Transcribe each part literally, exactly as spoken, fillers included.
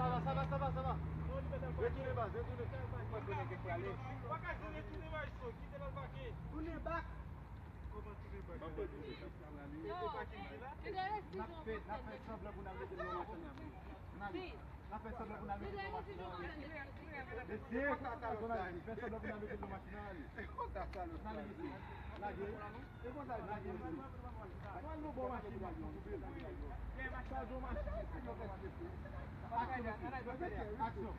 Sa va, sa va, sa va, sa va. Retounen baz, retounen. Ou pa ka di retounen baz, kite l al pake. Tounen bak. N ap fè, n ap fè sanblan pou n al mete l nan machin nan. N a, n ap fè sanblan pou n al mete l nan machin nan. Mesye, fè sanblan pou n al mete l nan machin nan, ale. N ale, mesye. Lage. E konsa, lage, mesye. Pral nan bò machin nan. Chaje machin nan. Aksyon, mesye. Aksyon.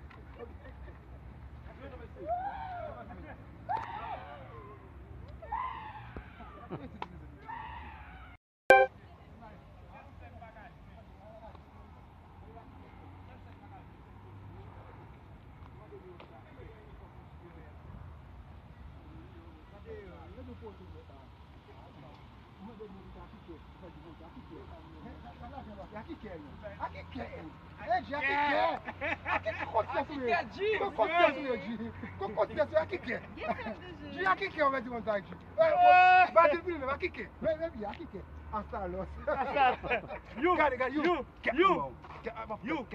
Akikè, G. Akikè, G. Akikè, G. Akikè, G. Ba di l vini menm, akikè. Men, men, byen, akikè. Asalòs. Asalòs. You. Gade, gade, you. You. You. You. Yo,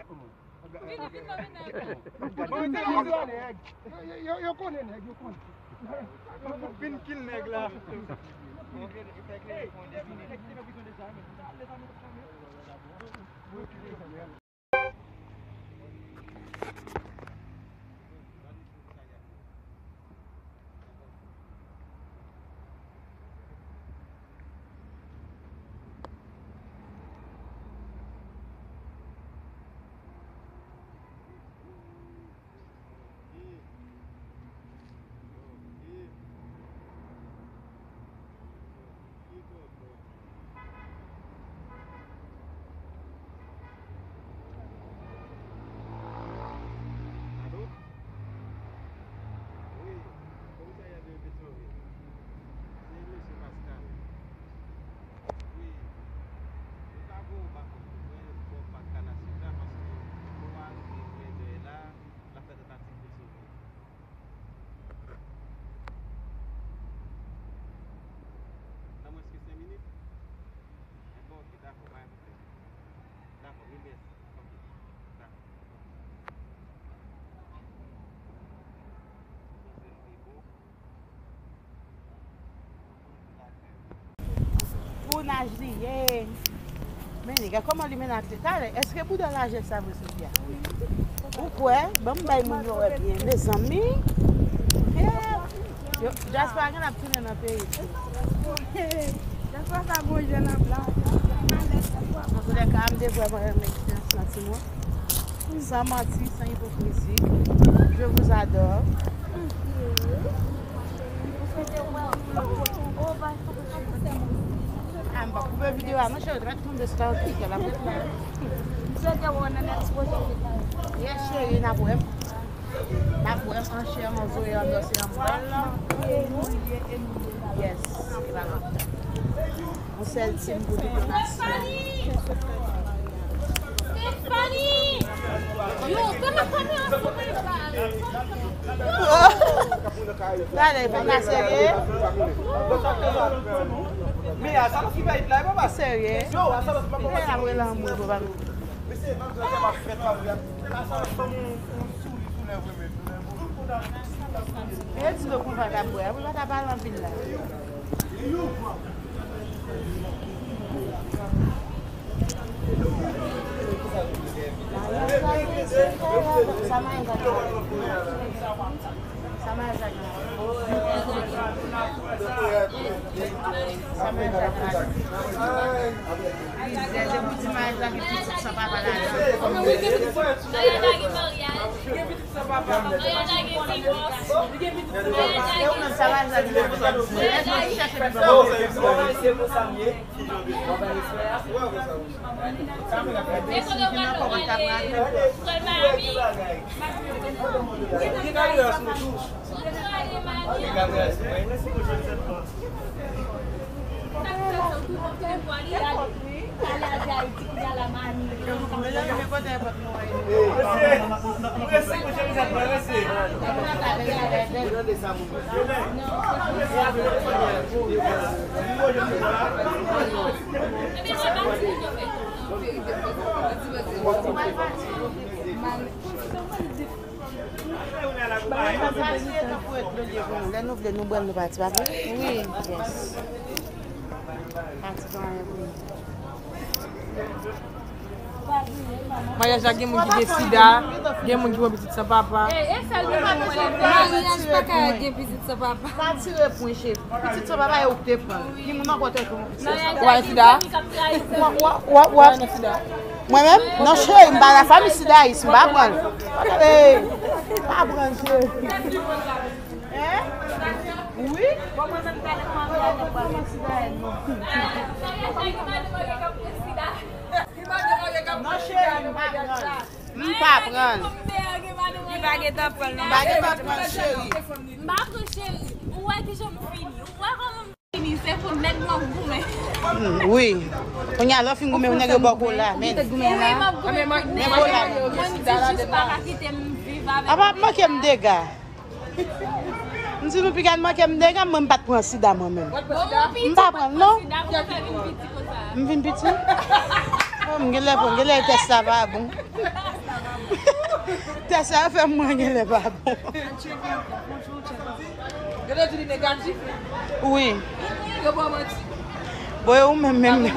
yo, yo konnen nèg, yo konnen. Yo fin kill nèg la. Alo? Wi, komisarya de Petyonvil. Se mesye Pascal. Wi. Yo ka voye w bak, mwen, bò bak Kanal Sud la, paske bon, a rive vrè lè la, l ap fè tantativ de sove w. Nan mwens ke senk minit? Enben, oke, dakò, pa gen pwoblèm. Dakò, mil mèsi. Oke, dakò. Pou naj li ye. Men nèg la, kòman li menase talè? Èske bouda lajè sa vre, Sofia? Ou kwè? Ban m bay moun yo wè byen. Mezanmi. Yeah. Yo, dyaspora gen ap tounen nan peyi. Dyaspora sa gon jan ap la. Antoulèka, m te vrèman renmen eksperyans lan, timoun. San manti, san ipokrizi. Je vous adore. Ah, m pa koupe videyo a non, cheri, ou te mèt tonbe sou kawotchou la, m ret la. Yes, cheri, n ap wè m. N ap wè m an chè, an zo e an dòs e an bwal. Yes, se pa mantè. Yon sèl tim pou tout yon nasyon. Stephanie! Yo, fè mwen kamera sou mwen, baz. Gade, pa serye. Pa serye. Gade, ap rele anmou, papa. E di nou konn pa ta bwè, wi, pa ta pale anpil la. Sa Mayenn sa gen? Sa Mayenn sa gen? Sa Mayenn sa gen? Lizè, se pou ti Mayenn sa gen pitit san papa ladan. Mayenn sa gen maryaj. Maryaj la gen divòs. E ou menm, sa Mayenn sa gen? Mayenn sa gen. Chèche li ban mwen. Se kote w pral prale? Ou pral Miami? Ou pral Miami? Sa k fè sa, ou toujou fè vwale? Gade, pale a di Ayiti, kounye a la Miami. Mezanmi, men kote e pòt nou an ye. Prese, monchè, mizè, prese. Ebyen, sa pati, yo fè. Lè nou vle, nou brann, nou pati, pa vre? Wi. Yes. Pati pa anyen pou nou. Maryaj la, gen moun ki gen sida, gen moun ki pran pitit san papa. E, e sèl nou pa mwen lè. Maryaj pa ka gen pitit san papa. Pa tire pwen, cheri. Pitit san papa, e ou k te pran l. Gen moun ankò te pran pitit san papa. Ou pa gen sida? Ou, ou, ou, ou. Mwen menm? Non, cheri, m pa la fanmi sidayis, m pa pran l. Ey, pa pran l, cheri. Hein? Wi? Bon, mwen menm, gade kòman m gade fanmi sidayis. Non, cheri, m pa pran l. M pa pran l. Li pa gen tan pran l, non. M pa gen tan pran l, cheri. M pa pran, cheri. Ou wè kijan m fini. Ou wè kòman m fini. Se pou nèg mwen goumen. Mm, wi. Kounye a, lè w fin goumen, nèg yo ba w kola, men. Wi, m ap goumen. Men kola. Mwen di jis pa ka kite m viv avèk. A pa manke m dega. M di nou piga n manke m dega, mwen m pa t pran sida mwen menm. M pa pran l non. M vin piti? Oh, m genlè pran, genlè tès la pa bon. Tès la yo fè mwen genlè pa bon. Yo te di li negatif? Wi. Yo ba w manti. Bon, e ou menm menm.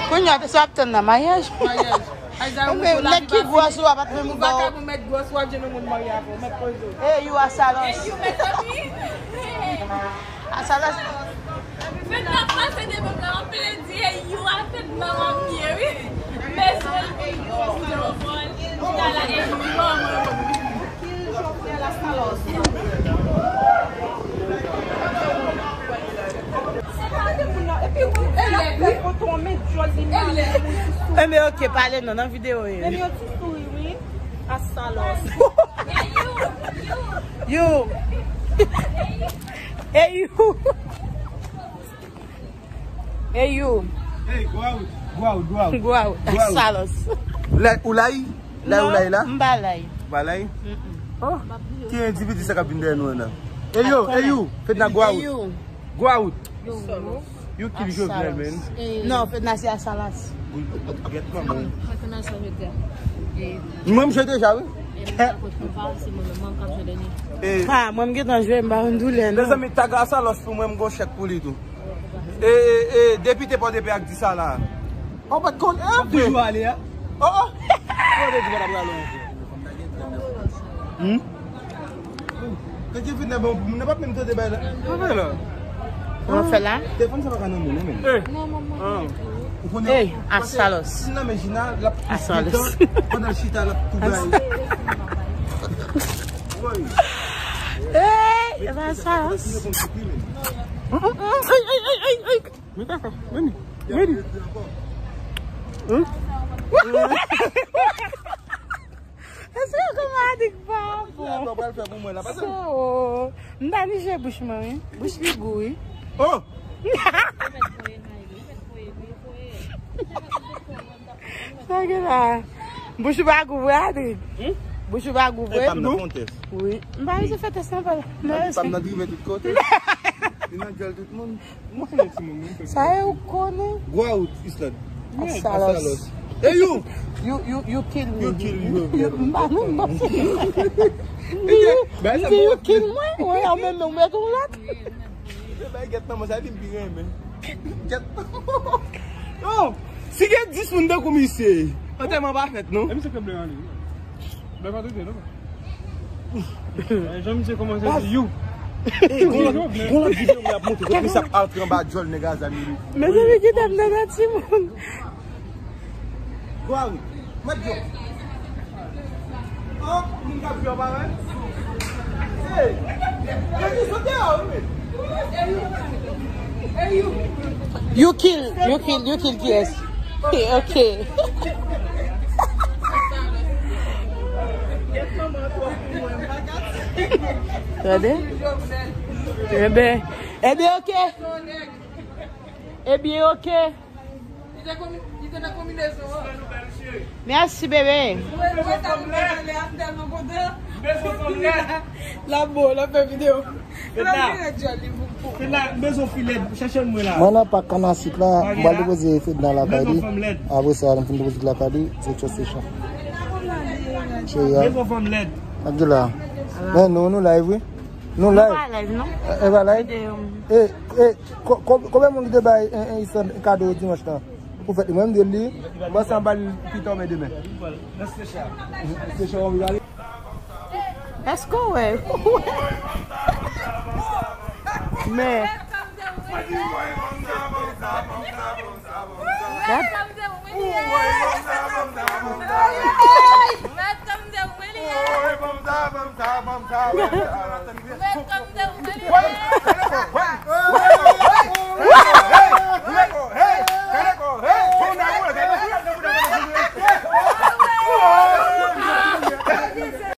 Kounye a, sa w ap tann nan maryaj? Maryaj. Nèg ki gwòs ou a pa t menm gwòs. Ou pa ka pou mèt gwòs ou a, gen yon moun marye avè w, mèt poze w. E you a Salos. E you, mezanmi. A Salos. Fèt la pase de menm nan, anpil di e you a fèt nan manmye, wi. Mezanmi, you, you, you, e you, manman. Enben, ok, pale non, nan videyo ye. Menm yon ti souri, wi. A Salos. You. E you. E you. Hey, go out. Go out, go out. Go out. Go out. Salos. Lè, ou la, la, ou la, la? M pa la. Ou pa la? Mm-mm. Oh. Ki endividi sa k ap vin dèyè nou an nan? E yo, e you. Fedna, go out. E you. Go out. You kill Jovenel, man. Non, Fedna se a Salos. Mwen, m jwe deja, wi. Ha, mwen, m gentan jwe, m pa konn doulè, non. Mezanmi, tag a Salos pou mwen, m gon chèk pou li tou. E, e, e, depite Pòdepè ak di sa la. Ou pa t konn, e, vre. Toujou ale a. Oh, oh. Ou te di pa t ap rale ankò. Hmm? Kèk ki fin nan ban pou moun nan, pa menm tande bay la. Sa fè la? Sa fè la? Telefòn sa pa ka nan men, non, men. Eh. Ou konnen, a Salos. Si nan men Gina, l ap tou gentan, pandan l chita, l ap tou bay. Hey, a Salos. Ay, ay, ay, ay, ay. Mete afè. Vini. Vini. Hein? Èske yo konn madik pa bon? Sa w pral fè pou mwen la, pa sa? So, m ta nije bouch mwen, wi. Bouch li gou, wi. Oh! Sa gen la? Bouch ou pa gou vre, Adric? Hmm? Bouch ou pa gou vre? E pa m nan fè yon tès. Wi. M pa bezwen fè tès nan pa la. Pa m nan drive tout kote. Li nan djòl tout moun. Mwen konnen timoun, mwen konnen. Sa e ou konnen? Go out, Islande. A Salos. Hey, you! You, you, you kill me. You kill me. You, m pa, m pa. You, you kill mwen? Wi, ou menm, ou mèt ou lòt. Bay gèt nan mwen, sa li m pi renmen. Gèt nan. Non, si gen dis moun tankou misye, antèman pa fèt, non? E misye ke ble an li. Ble pa trete, non? Eh, jan misye kòmanse di you. Eh, gon lòt, gon lòt videyo mwen ap montre kote misye ap antre anba djòl nèg a zam li. Mezanmi, kite m nan timoun. Go out. Mèt djòl. Oh, moun k ap jwe anba, wi. Hey, yo di sot deyò, wi. You kill, you kill, you kill kiyès? Ok. Tande? Ebyen, ebyen, ok. Ebyen, ok. Mèsi, bebe. L ap bo, l ap fè videyo. Fedna, m bezwen fi lèd, chèche m mwen la. Mwen nan pak Kannasit la, m pral depoze Fedna lakay li. Apre sa, lè m fin depoze l lakay li, se Chelsea chan. Cheri a. Ak de la. Men nou, nou live, wi. Nou live. Nou pa live, non? E, e pa live? E, e, ko- ko- konbyen moun ki te bay en, en Isan kado dimanch lan? Pou fèt li, mwen m di l li. Mwen sa m ba l pita men demen. Èske w wè? Men.